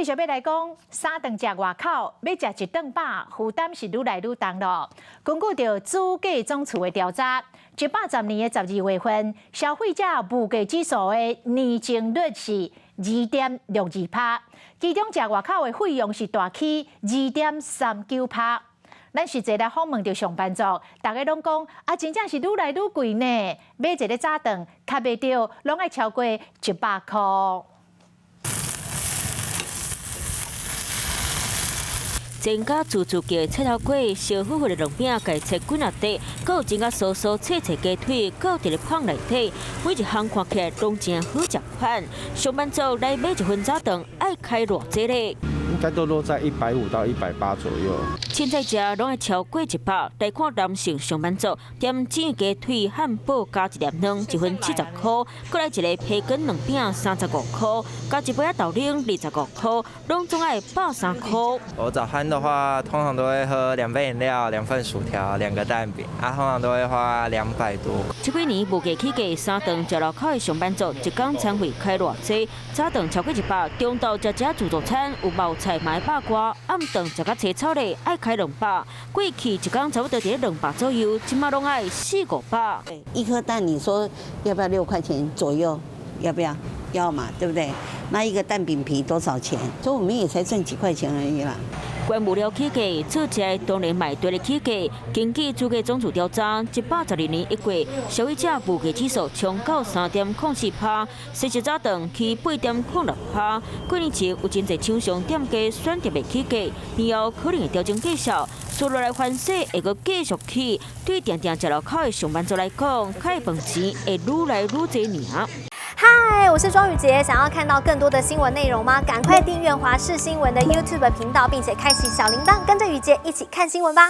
繼續欲來講，三頓食外口，欲食一頓飽，負擔是愈來愈重囉。根據著主計總處的調查，110年的12月份，消費者物價指數的年增率是2.62趴，其中食外口的費用是大起2.39趴。咱實際來訪問著上班族，逐家攏講啊，真正是愈來愈貴呢。買一个早頓，較袂著，攏愛超過100箍。增加自助的菜頭粿，燒火火的卵餅，共切幾若塊，閣有煎甲酥酥脆脆雞腿，閣有佇咧麭內底，每一項看起來攏誠好食款。上班族來買一份早頓，愛開偌濟咧？應該都落在150到180左右。凊彩食攏愛超過100。來看男性上班族點煎雞腿、漢堡加一粒卵，一份70箍；閣來一个培根卵餅35箍，加一杯仔豆奶25箍，攏總愛130箍。我早餐的話，通常都會喝兩杯飲料、兩份薯條、兩個蛋餅，啊，通常都會花200多。這幾年物價起價，三頓食路口的上班族一工餐費開偌濟？早頓超過100，中晝食食自助餐有包菜嘛愛百外，暗頓食較凄草咧愛開200。過去一工差不多佇兩百左右，這馬攏愛四五百。一顆蛋，你說要不要6塊錢左右？要不要？要嘛，對不對？那一個蛋餅皮多少錢？所以我們也才賺幾塊錢而已啦。原物料起價，做食當然嘛綴咧起價。根據主計總處調查，112年一月，消費者物價指數衝到3.04趴，西式早頓起8.06趴。過年前有真濟廠商店家選擇袂起價，年後可能會調整價數，續落來番稅會閣繼續起。對定定食路口的上班族來講，開飯錢會愈來愈濟爾。嗨，我是莊宇傑，想要看到更多的新聞內容嗎？趕快訂閱華視新聞的 YouTube 頻道，並且開啟小鈴鐺，跟着宇傑一起看新聞吧。